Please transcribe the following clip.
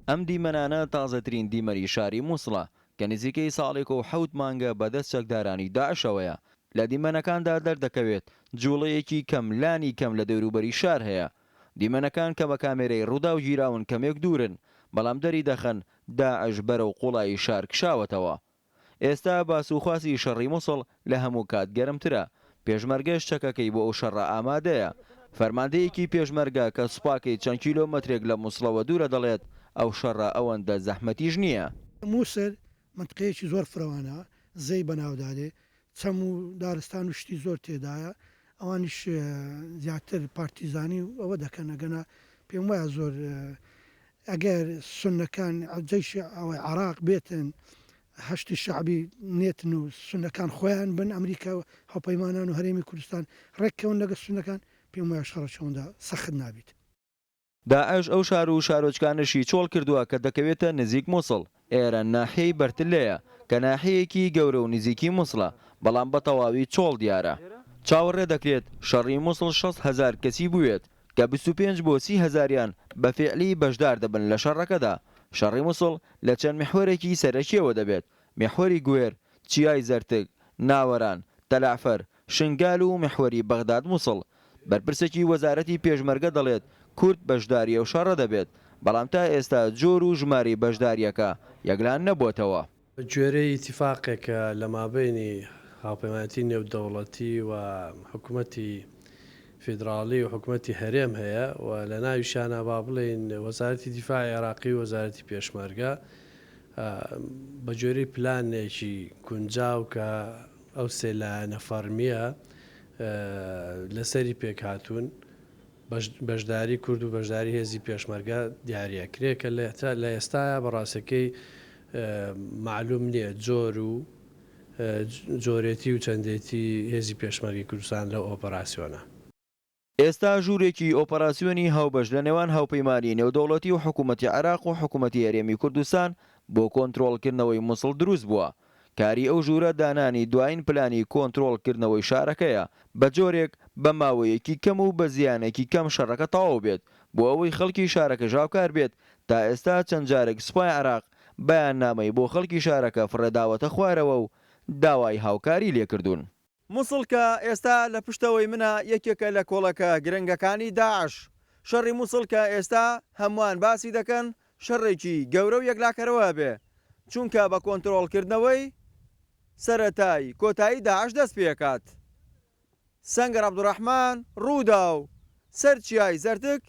ئەم دیمەنانە تازەترین دیمەنی شاری موسڵە کە نزیکەی ساڵێک و حەوت مانگە بەدەست چەکدارانی داعشەوەیە. لە دیمەنەکاندا دەردەکەوێت جوڵەیەکی کەم لانی کەم لە دەوروبەری شار هەیە. دیمەنەکان کە بە کامێرەی ڕووداو گیراون کەمێک دوورن، بەڵام دەریدەخەن داعش بەرەو قوڵایی شار کشاوەتەوە. ئێستا باس و خواسی شەڕی موسڵ لە هەموو کات گەرمترە، پێشمەرگەش چەکەکەی بۆ ئەو شەڕە ئامادەیە. فەرماندەیەکی پێشمەرگە کە سوپاکەی چەند کیلۆمەترێک لە موسڵەوە دوورە دەڵێت، ئەو شەڕە ئەوەندە زەحمەتیش نییە. موسڵ مەنتقەیەکی زۆر فرەوانە، زێی بەناودا دێ، چەم و دارستان و شتی زۆر تێدایە، ئەوانیش زیاتر پارتیزانی و ئەوە دەکەن، ئەگەنا پێم وایە زۆر ئەگەر سوننەکان جەیشی ئەوەی عێراق بێتن حەشدی شەعبی نێتن و سوننەکان خۆیان بن ئەمریکا و هاوپەیمانان و هەرێمی کوردستان ڕێککەون لەگەڵ سوننەکان پێم وایە شەڕەکە ئەوەندە سەخت نابیت. داعش ئەو شار و شارۆچکانەشی چۆڵ کردووە کە دەکەوێتە نزیک موسڵ، ئێرە ناحیەی بەرتلەیە کە ناحیەیەکی گەورە و نزیکی موسڵە، بەڵام بە تەواوی چۆڵ دیارە. چاوەڕێ دەکرێت شەڕی موسڵ 60 هەزار کەسی بوێت، کە 25 بۆ 30 هەزاریان بە فیعلی بەشدار دەبن لە شەڕەکەدا. شەڕی موسڵ لە چەند میحوەرێکی سەرەکییەوە دەبێت، میحوەری گوێر، چیای زەرتک، ناوەران، تەلەعفەر، شنگال و میحوەری بەغداد موسڵ. بەرپرسێکی وەزارەتی پێشمەرگە دەڵێت کورد بەشداری ئەو شەڕە دەبێت، بەڵام تا ئێستا جۆر و ژمارەی بەشدارییەکە یەکلا نەبووەتەوە. بە گوێرەی ئیتیفاقێک کە لە مابەینی هاوپەیمانێتی نێودەوڵەتی و حکومەتی فیدراڵی و حکومەتی هەرێم هەیە و لە ناویشیانا با بڵێین وەزارەتی دیفاعی عێراقی و وەزارەتی پێشمەرگە بە گوێرەی پلانێکی گونجاو کە ئەو سێ لایەنە فەڕمییە لەسەری پێکهاتوون بەشداری کورد و بەشداری هێزی پێشمەرگە دیاری ئەکرێ کە لە ئێستایا بە ڕاستەکەی مەعلوم نییە جۆر و جۆرێتی و چەندێتی هێزی پێشمەرگەی کوردستان لەو ئۆپەراسیۆنە. ئێستا ژوورێکی ئۆپەراسیۆنی هاوبەش لە نێوان هاوپەیمانیی نێودەوڵەتی و حکوومەتی عێراق و حکوومەتی هەرێمی کوردستان بۆ کۆنترۆڵکردنەوەی موسڵ دروست بووە. کاری ئەو ژوورە دانانی دوایین پلانی کۆنترۆڵکردنەوەی شارەکەیە، بە جۆرێک بە ماوەیەکی کەم و بە زیانێکی کەم شەڕەکە تەواو بێت، بۆ ئەوەی خەڵکی شارەکەش هاوکار بێت، تا ئێستا چەند جارێک سوپای عێراق بەیاننامەی بۆ خەڵکی شارەکە فڕێداوەتە خوارەوە و داوای هاوکاری لێکردوون. موسڵ کە ئێستا لە پشتەوەی منە یەکێکە لە کۆڵەکە گرنگەکانی داعش. شەڕی موسڵ کە ئێستا هەمووان باسی دەکەن شەڕێکی گەورە و یەکلاکەرەوە ئەبێ، چونکە بە کۆنترۆڵکردنەوەی سەرەتای کۆتایی داعش دەست پێکات. سەنگەر عەبدولڕەحمان، رووداو، سەر چیای زەرتک.